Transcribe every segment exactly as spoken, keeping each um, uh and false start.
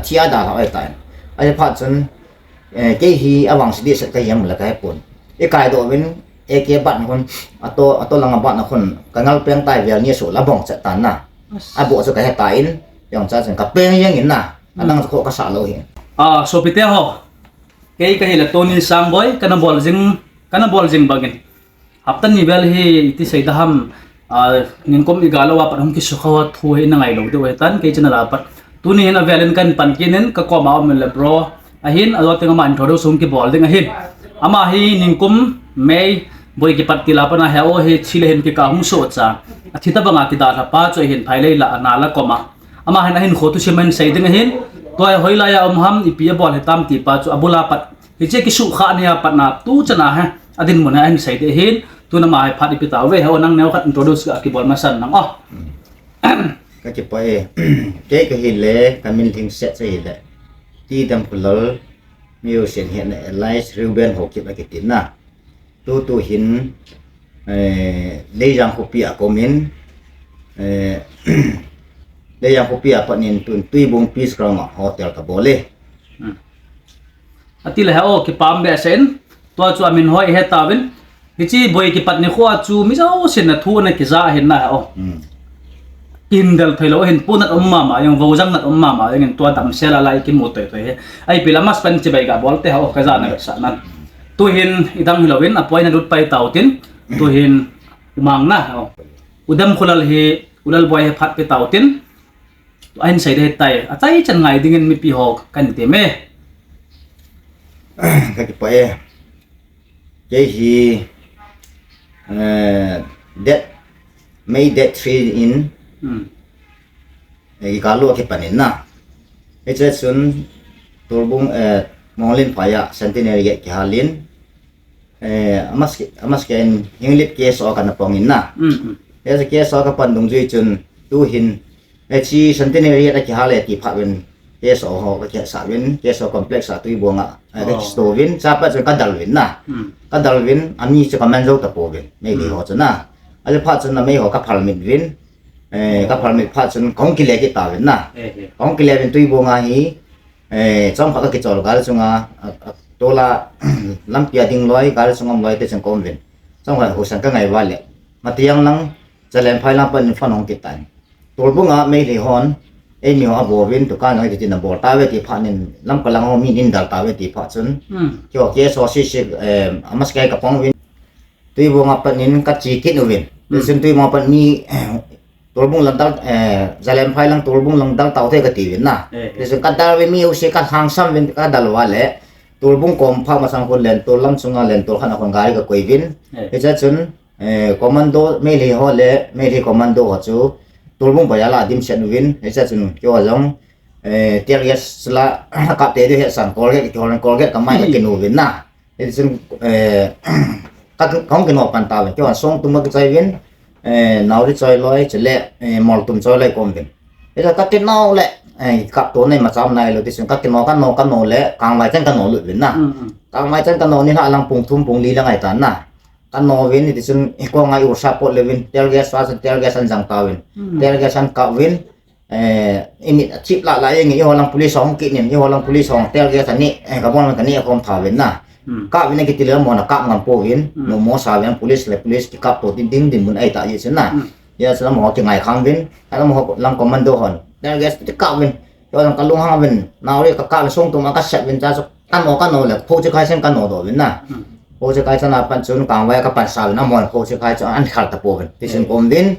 Thia dalha ahitan. Ahiphat chun, eh, kei hi avangse dehset kahi ham le kahepon. Ikaidoh uvin, A K bat na khun, ato, ato langa bat na khun, kangal peng tai vel ni asoh le abong chet tan na. Aboh chu kahetan, jong cha chun kapeng jeng in na. Adang chu kho kasah lou hi. Ah, sopite ho. Kei kahile Tony Sangboi, kana bol jing, kana bol jing bangin. Hapta ni vel hi iti seida ham, ah, ningkum iga lou a pat hung kisukha ho thu hi ina ngailou diu ahitan, kei channel a pat. Tuni hin avel in kahin pan kit in, kakoma um le bro ahin, ajo teng ama introduce hung kibol ding ahin. Ama hi ningkum May boi kipat til a pat na he o hi thi le hin kikah hung sohcha. Athi tabanga kidalha pa chu ahin, phailei la ana la koma. Ama hin ahinkho thusim ahin sei ding ahin. Tua hi hoilai a um ham, ipi abol hitam ti pa chu abul a pat. Hiche kisuhkhah nia pat na tu chan a hi adinmun hi ahin sei ding ahin. Tun ama hi phat ipi tauve, he o, nang neo khat introduce ga kibol masan nang o. Kakipah e. Kei kahile, kamin Lhingset chu ahile, T. Damkholal, mi jousen hetna Elias Reuben Haokip akiti na. Tutu hin, eh, Leijang khopi a kaumin, eh, Leijang khopi a pat in tun Tuibong Peace Ground a hotel kabol e. Hmm. Ati le he o, kipah behseh in, tua chu amin hoi he tauvin. Hiche boi kipat nikho a chu mi jousen na thu ana kija ahin na he o. Hmm. Kihin del thei lou ahin, pu nat um mama jeng, vojang nat um mama jeng in, tua damsel a lai kimu toitoi hi. Ahi pila mas pen chibai ga bol te ho, kajana vetsahnan. Tuhin idang hilouvin, apoi na lut pai tautin, tuhin umang na ho. U Damkholal hi, U Lalboi hi phat pe tautin, ahin sei ding ahitai, achaichan ngai dingin mipi ho kahin tem e. Kakipah e. Kei hi, eh, date, May date three in, Hmm. eh, ikalo kipan in na. Hiche chun Turbung, eh, Monglin phai a Centenary Gate kihal in, eh, amaske, amaske in Hinglip K S O kana pang in na. Hmm, hmm. Hiche K S O kapan dungjui chun tuhin Hiche Centenary a kihal e ti phat uvin, K S O ho kakisah uvin, K S O complex a Tuibong a, eh, Oh. kakisto uvin, chapa chun kadal uvin na. Hmm. Kadal uvin, ami chu kaman jou tapouvin, Meitei Hmm. ho chu na. Ahile phat chun na Meitei ho kaphalmit uvin, eh, kaphalmit phat chun kahung kile kit tauvin na. Eh, eh. Kahung kile uvin Tuibong a hi, eh, chomkhat kakichol gal chunga, a, a, tola, lampi a ding loi, gal chunga um loi te chun kaum uvin. Chomkhat husan kangai uva le, Matiang lang, Zalen phai lang pat in phone hung kit tan. Turbung a Meitei hon, eimi ho abol uvin, dukan jong hiti tin abol tauve ti phat in, Lamka lang ho min eidal tauve ti phat chun. Hmm. Keiho K S O C C, eh, amaske kapang uvin. Tuibong a pat in kache kit uvin. Hmm. Tichun Tuibong a pat mi, Turbung lang dal, eh, Zalen phai lang Turbung lang dal tau te kati uvin na. Eh, eh. Tichun kadal uvin mi jouse kalhangsam uvin kadal uva le. Turbung kom phat masang khun Lentol lam chunga Lentol khat a khun gari kakoi uvin. Eh. Hiche chun, Eh, commando, Meitei ho le, Meitei commando ho chu, Turbung bazar a dimset uvin, hiche chun, keiho jong, eh, tear gas la, kap tei diu hetsah, Colgate, kihol, Colgate kamai kakinu uvin na. Hiche chun, eh, ka, kahung kino pan tauvin, keiho songtum kakichoi uvin, eh, naori choi loi, chule, eh, moltum choi loi kaum uvin. Hiche kakinau le, eh, kap to nei macham nailou, tichun kakino, kano, kano le, kangvai chan kano lut uvin na. Mm, mm. Kangvai chan kano ni lha lang pung thum pung li lang ahitan na. Kano uvin, hitichun, hikoma i-ur sa pot le uvin, tear gas, fa chun tear gas ahin jang tauvin. Hmm. Tear gas ahin kap uvin, eh, init achip lah lah jeng in, eiho lang police hung kit in, eiho lang police hung tear gas ani, eh, kabon kani akom tha uvin na. Hmm. Kap uvin akiti le amahon akap ngam pouvin, Hmm. nomo sa uvin, police le police kikap to ding ding dinmun ahita jeh chun na. Hmm. Hijeh chun amaho kingai khang uvin, amaho lang commando hon, tear gas ti kap uvin, eiho lang kalunghang uvin, naori kakap uvin, songtum a kasat uvin, cha chu Kano, kano le, Khochikhai chan kano doh uvin na. Hmm. Khochikhai chan a pat chun kangvai kapan sa uvin, amahon Khochikhai chu ahin khal tapouvin. Tichun Hmm. kaum uvin.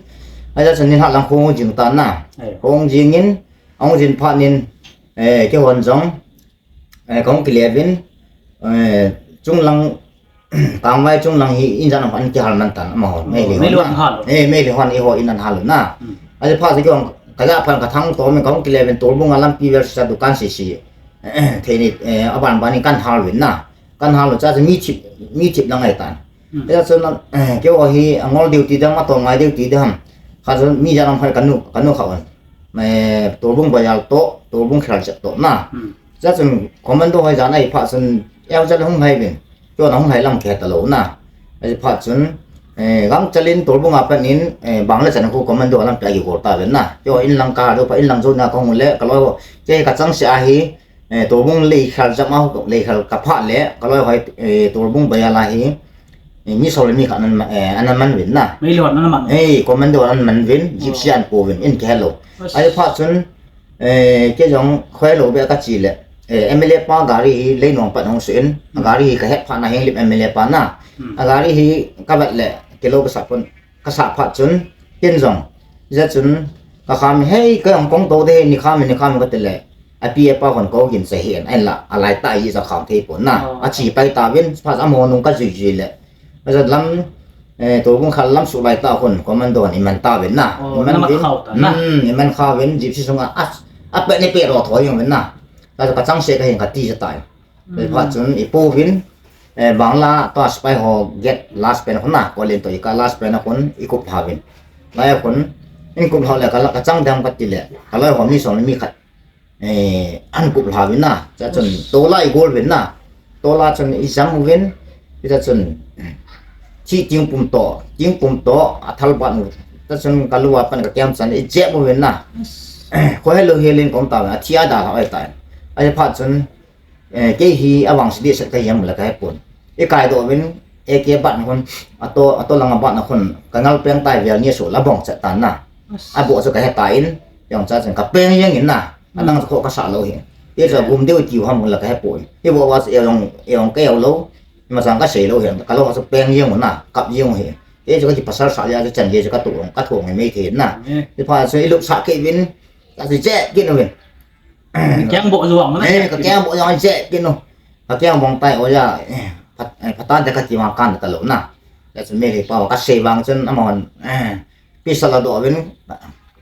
Hijeh chun ni lha lang hung jing tan na. Eh. Hung jing in, hung jing phat in, eh, keihon jong, eh, kahung kile uvin, eh, chunglang, kangvai chunglang hi in jan ahin kihal man tan, amaho, Oh, Meitei Meitei hon hon na. hal. Eh, Meitei hon eiho in ahin hal na. Hmm. Ajeh phat chu keihon, kaja phat kathang to, min kahung kile uvin Turbung a lampi vel sa dukan sese. Thei ni, eh, aban ban in kahin hal uvin na. Kahin hal u cha chu mi thip, mi thip lang ahitan. Hmm. Hijeh chun, eh, keiho hi angol diu ti ding ham, atom ngai diu ti ding ham. Kha chun mi jan ahin kanu, kanu kha un. Eh, Turbung bazar toh, Turbung khel chet toh na. Hmm. Hijeh chun commando ho jan ahi phat chun, eiho jan hung lhai uvin. Keiho hung lhai lam khe talou na. Ajeh phat chun, Eh, Gangchal in Torbung a pat in, eh, bang le chan khu commando lam pia kigol ta ven na. Keiho in lang ka do pa in lang jo na kong le ka loi ho. Kei ka chang se ahi, eh, Torbung lei khal jam a ho, lei khal ka pha le, ka loi ho, eh, Torbung bai a la hi, eh, mi sol mi kha nan ma, eh, anan man ven na. Mei le hon anan man. Eh, commando anan man ven, gypsy an po ven, in ke hello. Ai pha chun, Eh, kei jong khoi lo be ka chi le. Eh, M L A pa gari hi lei nong pat hong su in. A gari hi ka het pha na heng lip M L A pa na. A gari hi ka vet le, kei lo ka sa pon, ka sa pha chun, ken jong. Ja chun, ka kham hei, ka jong kong to de, ni kham, ni kham ka te le. A pi a pa hon ko gin se hi en, en la, a lai ta yi ja kham thei pon na. A chi pai ta vin, pha a mo nung ka jui jui le. Aja lam, eh, Torbung khal lam su lai ta khun, commando ni man ta ven na. Oh, ni man na mat vin. Khau ta na. Hmm, ni man kha ven, gypsy sunga, a, a pe ni pe ro thoi jong ven na. Ka, ka chang se ka hin ka ti ja tai. Pha chun, i po vin, eh, bang la, to a spy ho, get last pen khun na, ko len to i ka last pen khun, i kup ha vin. Lai khun, in kup ha le ka la, ka chang dam ka ti le, ka lai ho mi som mi khat. Eh, an kup lha vin na, cha chun, to la i gol vin na, to la chun i jam u vin, i cha chun, thi ting pum to, ting pum to, a thal ban u, cha chun ka lua pan ka kiam chan, i jep u vin na, ko he lo he lin kom ta vin, a thi a da la oi ta, a pha chun, eh, kei hi a vang si di set ka yam la ka he pun, i kai do vin, e ke ban hun, a to, a to lang a ban hun, ka ngal peng tai vial ni so la bong chat ta na, a bo chu ka he ta in, yong cha chun ka peng yang in na, Adang chu kho ka sa lo hi. Ye cha gum deu tiu ham la ka he poi. Ye bo wa e long e long ke lo. Ma sang ka sei lo hi. Ka lo chu peng yeng na, kap yeng hi. Ye cha ka ki pasal sa ya cha chan ye cha ka tu long ka thong me the na. Ye pha chu i lup sa ke vin. Ka si che ke no vin. Keng bo juang na. Eh, ka keng bo juang che ke no. Ka keng bong tai o ya. Pha ta de ka ti ma kan ta lo na. Ya chu me le pa ka sei vang chun amon. Eh. Pistol a do vin,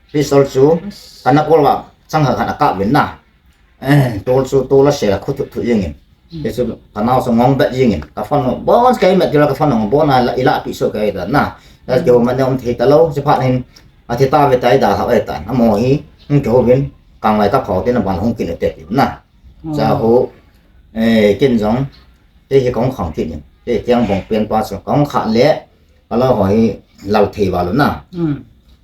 pistol chu, kana kol va, chang ha kana ka vin na. Eh, tol chu, tol a se la khu thu thu yeng in. Ye chu, kana so ngong bet yeng in. Ka phone no, bon kai met la ka phone no, bon a la, ila pi so kai da na. Da ke ho man ne om thei ta lo, si pha nin, a thi ta ve tai da ha ve ta. A mo hi, hung ke ho vin, kang lai ka phau te na ban hung kin te na. Cha ho, eh, kin jong, te hi kong khang kin in. Te tiang bong pian pa so, kong kha le, Ka lo ho hi lal thei va lo na. Hmm.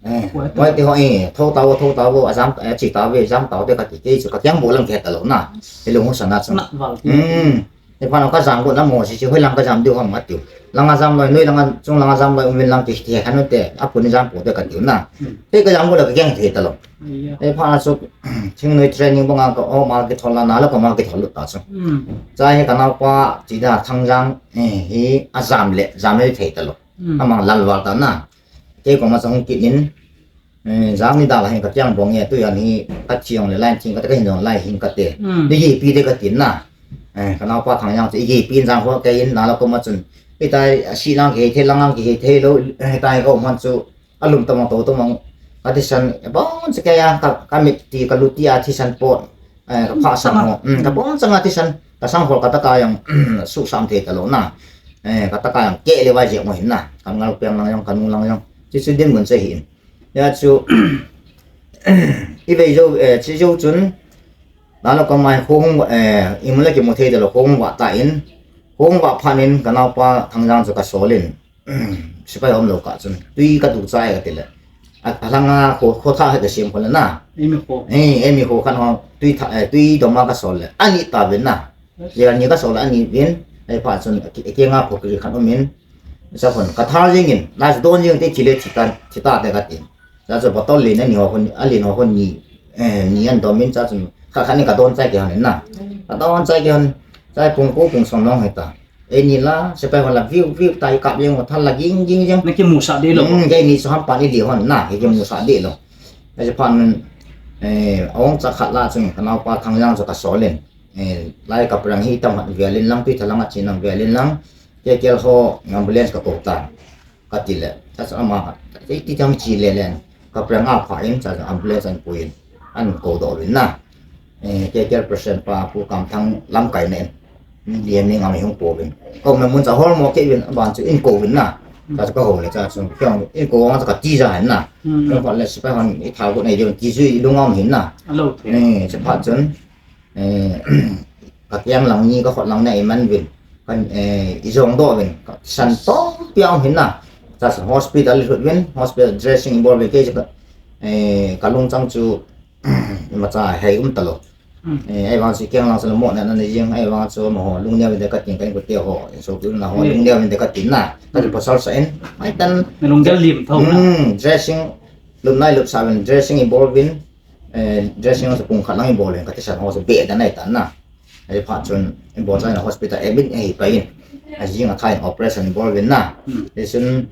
Eh, Kuai ta. Moi te ho, eh, tho ta vo, tho ta vo, a jam, eh, chi ta ve, jam ta ve ka ti, kei chu ka kiang bo lang ke ta lo na. He lo hu sa na chu. Nak val ti. Hmm. He pha no ka jam bo na mo si si, hoi lang ka jam diu ha ma tiu. Lang a jam loi, noi lang a, chung lang a jam loi, um lang ti, ti khan te, a pu ni jam po te ka tiu na. Hmm. He ka jam bo la ka kiang thei ta lo. Iya. He pha na chu, thing noi training bang a ka, o ma ke thol la na la ka ma ke thol ta chu. Hmm. Cha he ka nau pa, chi da thang jang, eh, hi a jam le, jam le thei ta lo. Hmm. Amang lal val ta na. Kei koma sa hung kit in, eh, jang ni da la hin ka kiang bong e, tu yan hi ka chiang le line thing ka te ka hin jong lai hin ka te. Hmm. Ni hi pi te ka tin na. Eh, ka nau pa thang yang chu, i hi pi in jang ho ke in na la koma chun. I tai, a si lang ke the, lang ang ke the lo, eh, tai ko man chu, a lum ta mang to to mang. Ka ti san, eh, bong se ke ya, ka, ka mit ti, ka lu ti a ti san po. Eh, ka pha sang ho. Hmm, ka pom chang a ti san, ka sang ho ka ta ka yang, su sam thei ta lo na. Eh, ka ta ka yang ke le vai je mo hin na. Ka ngal piang lang yang, ka nu lang yang. Chi chu din mun che hin. Ya chu, i vei jo, eh, chi jo chun, na lo ka mai hong, eh, i mun la ki mo thei ta lo hong va ta in. Hong va phan in, ka nau pa thang jang chu ka sol in. Sipai om lo ka chun. Tui ka du chai ka ti le. A, a langa kho, kho tha he ka siam kho le na. Emi kho. Eh, emi kho khan ho tui tha, eh, tui doma ka sol le. Ani ta vin na. Yes. Ye ani ka sol le ani vin. Ai pha chun, ki, ki nga kho ki khan um in. Sa khon ka thar jing in. La don jing te chi le chi ta, chi ta te ka tin. Sa chu bottle le na ni ho khon, a le no khon ni. Eh, ni an dom in sa chun. Kha khan ni ka don chai ke han na. Ka don chai ke han. Chai pung ko pung som long he ta. Ei ni la, sepai hon la viu, viu, tai kap jeng, thal la ging, ging, jeng. Na kimu sa de lo. Hmm, kei ni chu ham pan i li hon na, kei kimu sa de lo. Kei chu pan, eh, ong cha khat la chung, ka nau pa thang jang chu ka sol in. Eh, lai ka prang hi tam hat vial in lang, tui thalang a chin lang vial in lang. Kei kel ho, ambulance ka ko ta. Ka ti le, ta sa ama, ti, ti tam chi le len. Ka prang a pha in, cha ambulance an pui in. An ko do vin na. Eh, ke ke president pa pu kam thang lam kai nen. Lian ni ngam hung po vin. Ko me mun cha hol mo ke vin, ban chu in ko vin na. Cha ka ho le cha chu, kyang in ko ang cha ka ti ja na. Hmm. Ka le sipai hon i tha ko nei de ti ju i lu ngam hin na. Alo the. Eh, cha pha chun. Eh, ka kiang lang ni ka khot lang na i man vin. Kan, eh, i jong do vin. Ka san tong piang hin na. Chasun hospital i lhut uvin, hospital dressing i bol uvin, kei chu ka, eh, ka lungchang chu imacha hei um talou. Hmm. Eh, ahivang chu kei lang chu la mo na na jing, ahivang chu amaho lungneo uvin te ka tin, ka inkote ho, sopi u le nao ho, hmm, lungneo uvin te ka tin na. Ka, hmm, pasal sa in, ai tan. Na lunggel lim tho na. Hmm, dressing, lupna i lupsah uvin, dressing i bol uvin, eh, dressing chu pung khat lang i bol uvin, ka thisan ho chu be dan ai tan na. Ahiphat chun, i bol chai na hospital admit ahi pai in. Ajing a khan operation i bol uvin na. Hmm. Tichun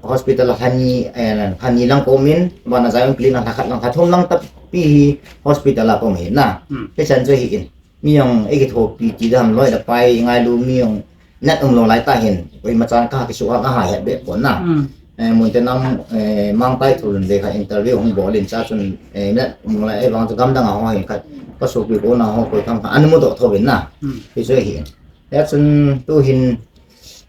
hospital a lha ni, eh, lha ni lang ka um in, vana jai um pli na lha khat lang, lha thum lang tapi hi hospital a ka um hi na. Hmm. Hichan chu hi in. Mi jong i kithopi ti dam loi da pai ngailu mi jong nat um lou lai ta hin. Oi machan ka kisuh a ka ha het be pon na. Hmm. Eh, mun te nam, eh, mang tai thu lun ve kha interview hung bol in cha chun, eh, na, um, la, eh, vang chu gamdang a ho hin khat, ka sopi ko na ho ko thang kha, an mu doh tho vin na. Hmm. Hi chu hi. Ya chun tu hin,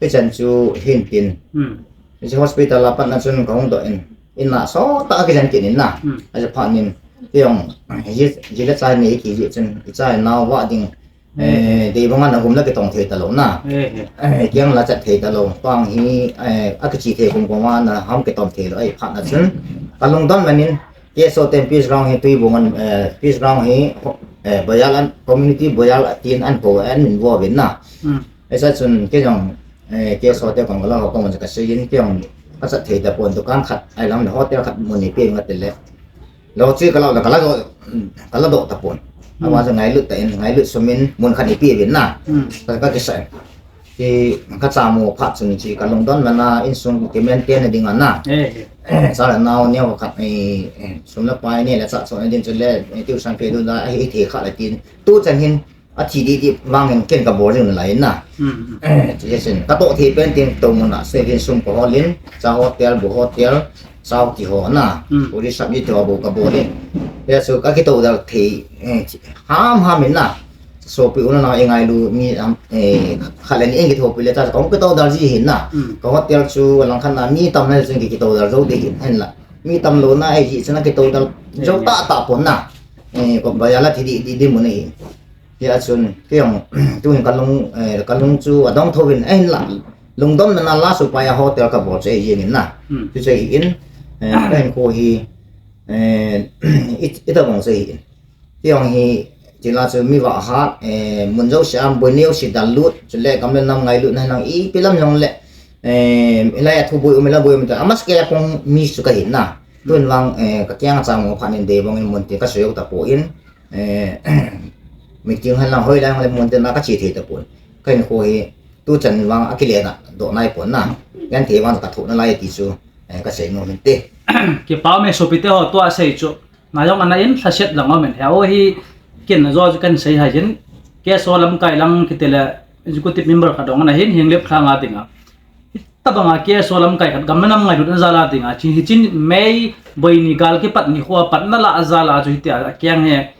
hi chan chu hin tin. Hmm. Hi chu hospital a pat na chun ka hung doh in. In na so ta ki jan kin in na. Hmm. A ja pha nin, ki jong, ji, ji le chai ni ki ji chun, i chai nau va ding, eh, dei banga na gum la kitong thei talou na. Eh, eh. Eh, kiang la chat thei talou. Pang hi, eh, a kichi thei kum kum a na ham kitom thei lou. Ai, phat na chun. Ka lungdon manin, K S O ten peace ground hi tui bungan, eh, peace ground hi, eh, boyal an, community boyal tin an ko an min vo vin na. Hmm. Ai sa chun, ke jong, eh, K S O te kong la ho kong ka sei in, ke jong, ka chat thei ta pon dukan khat, ai lam hotel khat mun ni pe nga te le. Lo chi ka lo la ka la do, ka la do ta pon. Hmm. Awa sa ngailut ta in, ngailut sumin mun khat i pi vin na. Hmm. Ka, ka kisa. Ki ka cha mo phat chun chi ka lungdon mana insung ki maintain na ding ana. Eh, eh. Cha le nau neo khat i, eh, sum la pai ni la cha chon din chun le, eh, tuition pe du da, eh, i the kha la tin. Tu chan hin, a thi di di vang in ken ka bol jing lai na. Hmm, hmm. Eh, chi sin. Ka to thi pen tin to mun a se din sum ko holin, cha hotel, bu hotel, Sao kiho na, hmm, puri sap ni to bu ka bol in. Ya su ka kito dal thei, eh, ham ham in na. Sopi u le nao i ngailu mi, am, eh, khat le ni i kithopi le ta kong kito dal ji hin na. Hmm. Ka hotel chu lang khat na mi tam na chu kito dal jo de hin, hin la. Mi tam lou na ai ji chu na kito dal jo ta ta pon na. Eh, ko ba ya la thi di di di mun hin. Hia chun, kei jong, tuhin ka lung, eh, ka lung chu adong tho vin, eh, la, lungdon na la su pa ya hotel ka bol che yin na. Hmm. Chu che in, eh, ka hin ko hi, eh, it, ita bong che in. Kei jong hi, ti la chu mi va ha, eh, mun jo siam, boi neo si dal lut, chu le kam le nam ngailut na nang i pilam jong le, eh, i la ya thu boi um la boi um ta, amas ke ya kong mi su ka hin na. Tun vang, eh, ka kiang chang mo phan in de bong in mun ti ka su yo ta po in, eh, meeting han lang hoi lang le mun te na ka chi thei ta pon. Ka hin ko hi tu chan vang a kile na do nai pon na. Yan thei vang ka tho na lai ti chu, eh, ka sei nom in te. Kipa me sopi te ho tua sei chu. Na jong ana in thla set lang om in. He o hi ken na jo chu kan sei hai jin. K S O lamkai lang kiti le executive member khat dong ana hin hing lep thla nga ding a. Tabanga K S O lamkai khat gam le nam ngailut na jal a ding a, chi hi chin May boi ni gal kipat ni kho a pat na la a jal a chu hiti a kiang he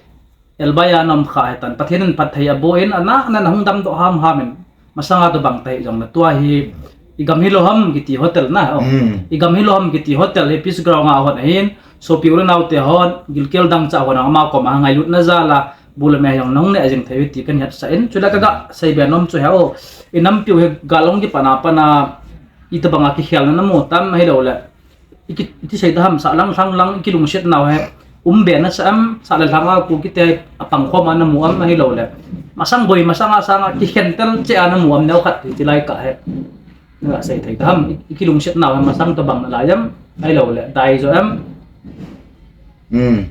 elbai a nom kha he tan. Pathen in phatthei a bo in ana, ana hung dam doh ham ham in. Masanga to bang tai jong na tua hi i gam hi lou ham kiti hotel na, oh. Mm. I gam hi lou ham kiti hotel hi peace ground a hon ahin. Sopi u le nao te hon, gilkel dang cha hon ama kom a ngailut na jal a. Bu le me jong nong ne jing thei ti kan het sa in. Chu la ka ga sei be nom chu he o. I nam piu he galong ki pana pana i tabanga ki khel na na mo tam he lo le. I ki, i ti sei ta ham sa lang lang lang i ki lungset nau he. Um be na sa am sa le lang a ku ki te a pang khom a na mo am he lo le. Masang boi masang a sang a ki khen tel che a na mo am neu khat ti lai ka he. Na sei thei ta ham i, i ki lungset nau he masang tabang na lai am he lo le. Dai jo am. Hmm.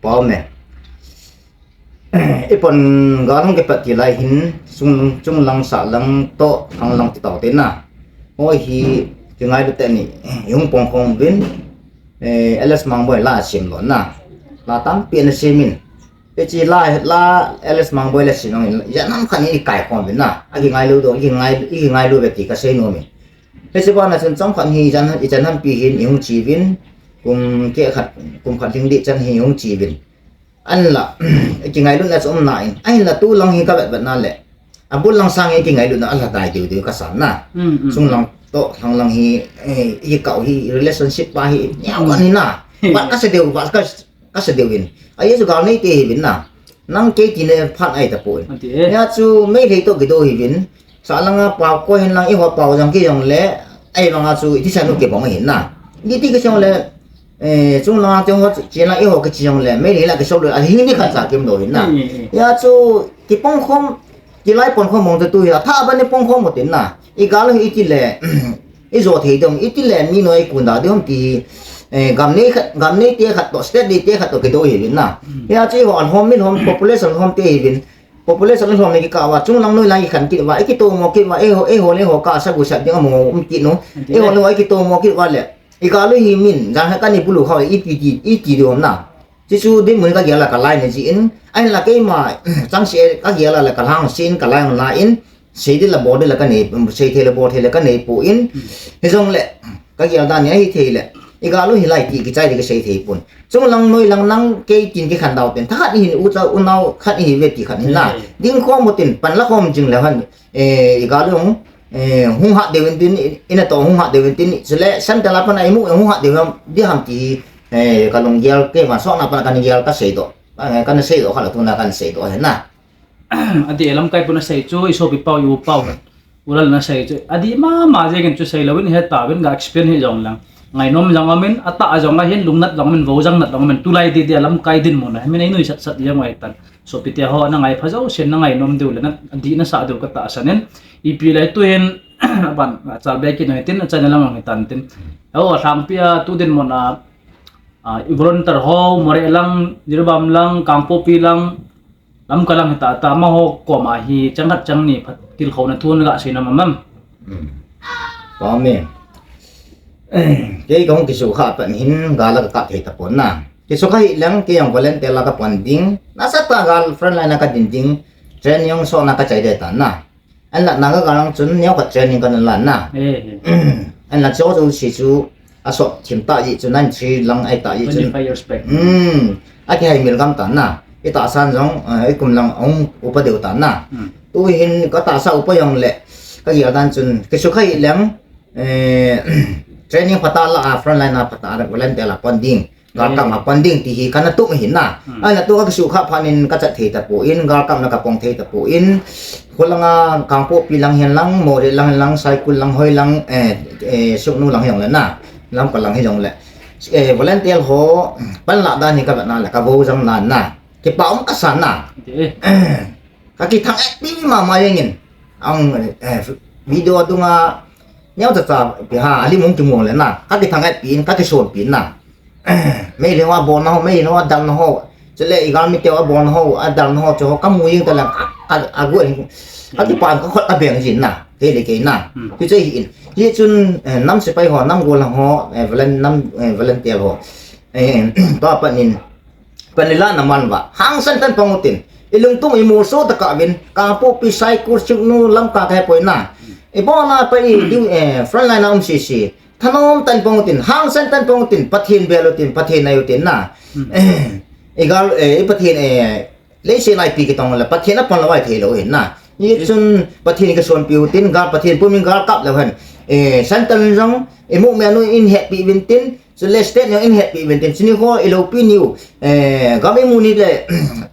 Pau me. I pon gal hung kipat ti lai hin, sung, chung lang sa lang to, thang lang ti tau te na. Hoi hi, ki ngailu te ni, i hung pong khom vin, eh, L S Mangboi la sim lo na. La tampi na sim in. Pe chi la, la L S Mangboi la sim in, ya nam khan i kai khom vin na. A ki ngailu do, i ki ngai, i ki ngailu ve ti ka sei nom in. Pe chi ba na chun chong khan hi jan, i jan ham pi hin i hung chi vin, kum ke khat, kum khat ding di chan hi i hung chi vin. An la, i ki ngailutna chu um na in. Ahin la tu lang hi ka vet vet na le. A bul lang sang i ki ngailutna a la dai diu diu ka san na. Mm, mm. Sung lang to, lang lang hi, eh, i kau hi, relationship pa hi, niau ka ni na. Vat ka se diu, vat ka, ka se diu in. A ye chu gal nei te hi vin na. Nang ke ti ne phat ai ta poi. Ati e. Ya chu mei lei to ki do hi vin. Sa lang a pau ko hin lang i ho pau jang ki jong le. Ahivanga chu iti sa nu kibang ahin na. Iti kichong le, eh, chung langa chong ho, chena eiho kichong le, Meitei la kisol le, ahing ni khat cha kimlou hin na. Mm, mm. Hia chu, kipong khom, kilai pon khom mong chu tu hi, atha ban ni pong khom mo tin na. Igal hi iti le, ijo thei dong, iti le, mi noi kun da dong ti, eh, gam nei khat, gam nei te khat to, state nei te khat to kido hi vin na. Mm. Hia chu eiho an hom min hom, population hom te hi vin. Population hom nei kikah uva, chung lang noi lang ikhan kit uva, ikitomo kit uva, eiho, eiho le eiho kasa gusa ding amo um kit nu. Ati le. Eiho le eiho ikitomo kit uva le. Igal u hi min, jang ha kani bulu khau le, iti ti, iti ding na. Chuchu dinmun kagel a kalai na jin, ahinla keima, chang se kagel a la kalhang sin, kalai na in, sei ding la bol ding la kanei, sei thei la bol thei la kanei pon, Hmm. hijong le, kagel dan ni ahi thei le, igal u hilai ti kichai ding kasei thei pon. Chung lang noi lang nang kei tin kikhan dau ten, tha khat ihin u cha u nao khat ihi ve ti khat hin la. Hmm. Ding khom mo tin, pan la khom jing le han, eh, igal u, eh, hung hat deu in tin, ina to hung hat deu in tin, chule, san ta la pan a imu, hung hat deu ham, di ham ti, eh, kalung gel, keima sona pan a kan gel kasei doh. Eh, kan sei doh kha la tuna kan sei doh he na. Ati e lamkai pun asei chu, isopi pau, iu pau. Ulal na sei chu. Adi mama jeng in chu sei lou in he ta vin ga experience hi jong lang. Ngainom jong amin, atah jong ahin, lungnat jong amin, vojang nat jong amin, tulai di di a lamkai dinmun a. Min ei nui sat sat jeng u ahi tan. Sopi te ho na ngai pha jou sen na ngainom diu le na, adi na sa diu ka tahsan in. Ipi le tu hin, aban, achal be kit noi tin, achal na lang lang hi tan tin. Aw, athang pi a tu dinmun a, a, i volunteer ho, Moreh lang, Jiribam lang, Kangpokpi lang, Lamka lang hita ta, amaho koma hi chang khat chang ni phat tilkhouna thu naga sei nom am? Hmm. Pame. Kei kahung kisukha pan hin gal a kakap thei tapon na. Kisukha hi lang kei jong volunteer la kapon ding. Nasatah a gal front line a kadin ding. Training jong sona kachai ding tan na. Ahinla Naga gal lang chun neo khat training kana la na. Eh, eh. Ahinla chu chu si chu asot thim ta ji chu nine three lang ahi ta ji chun. Twenty-five years back. Hmm. Akihai mil gam ta na. Itahsan jong, eh, ikum lang ahung upa deu ta na. Hmm. Tu hin katahsa upa jong le. Kagel dan chun. Kisukha hi lang, eh, training phat a la a front line a phat a volunteer la pon ding. Galkap ma pon ding ti hi kana tup ahi na. Hmm. Ahinla tu kakisukha phat in kachat thei tapon, galkap na kapong thei tapon. Kholanga Kangpokpi lang hin lang, Moreh lang hin lang, Saikul lang, hoi lang, eh, eh, Sugnu lang hi jong le na. Lamka lang hi jong le. Eh, volunteer ho, panlah dan hi kavet na le, kavojang na na. Kipa um kasa na. Ati e. Kakithang-et pi mama jeng in. Ang, eh, video dunga, neo cha cha, pi ha, alim hung kimu le na. Kakithang-et pi in, kakisonpi in na. Meilhei ho abolna ho, Meilhei ho adalna ho. Chule igalmi teu abolna ho, adalna ho, chu ho kamu jing ta lang, a, a, agu in. Kakipa in kakhut abeng jin na. Kei le kei na. Hmm. Chu chu hi in. Hi chun, eh, nam sepai ho, nam gollhang ho, eh, volun-, nam, eh, volunteer ho. Eh, tua pat in. Panla na man uva. Hangsan tan pang utin. Ilungthim imolso tah a uvin. Kangpokpi, Saikul, Sugnu, Lamka kahe poi na. Ibolna pa i, eh, front line a um sese. Thanom tan pang utin. Hangsan tan pang utin. Pathen bel utin. Pathen nai utin na. Hmm. Eh, igal, eh, i Pathen, eh, leiset a ipi kitong le Pathen a pan lou a thei lou hin na. Hi chun Pathen kisonpi utin. Gal Pathen pumin galkap leu hen. Eh, central jong, imu me nu in hetpi uvin tin. Chule state jong in hetpi uvin tin, chuni ho ilopi niu, eh, gam imu ni le,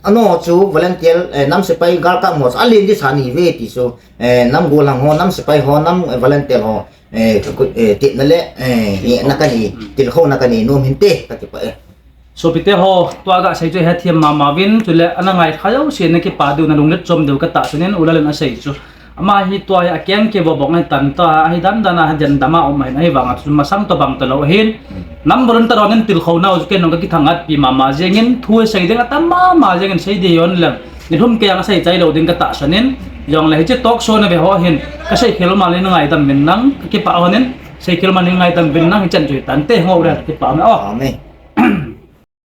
ano chu volunteer, eh, nam sepai galkap mo chu alen ding sa ni ve ti chu, eh, nam gollhang ho, nam sepai ho, nam, eh, volunteer ho, eh, ka, eh, tepna le, eh, ngehna kanei, tilkhouna kanei nom hinte, kati pa e. Sopite ho, tua gasei chu hethem mama uvin, chule ana ngai kha jouse nakipa diu nalunglet chom diu katahsan in, U Lalen asei chu. Ama hi tua hi akeng kivo bong ahi tan tua, ahi dan dan a, ahi dan dam a um ahin, ahivang a chu masang tobang talou ahin. Nam volunteer hon in tilkhouna u chu ken jong kakithang-at pi mama jeng in, thu sei ding atam mama jeng in sei ding ahi leng. Nilhum kei a sei chai lou ding katahsan in, jong le hiche talk show nave ho hin, kasei khel ma le nangaidam uvin lang, kakipah hon in, sei khel ma le nangaidam uvin lang, hichan chu hitante, ngau le kakipah me o. Amen.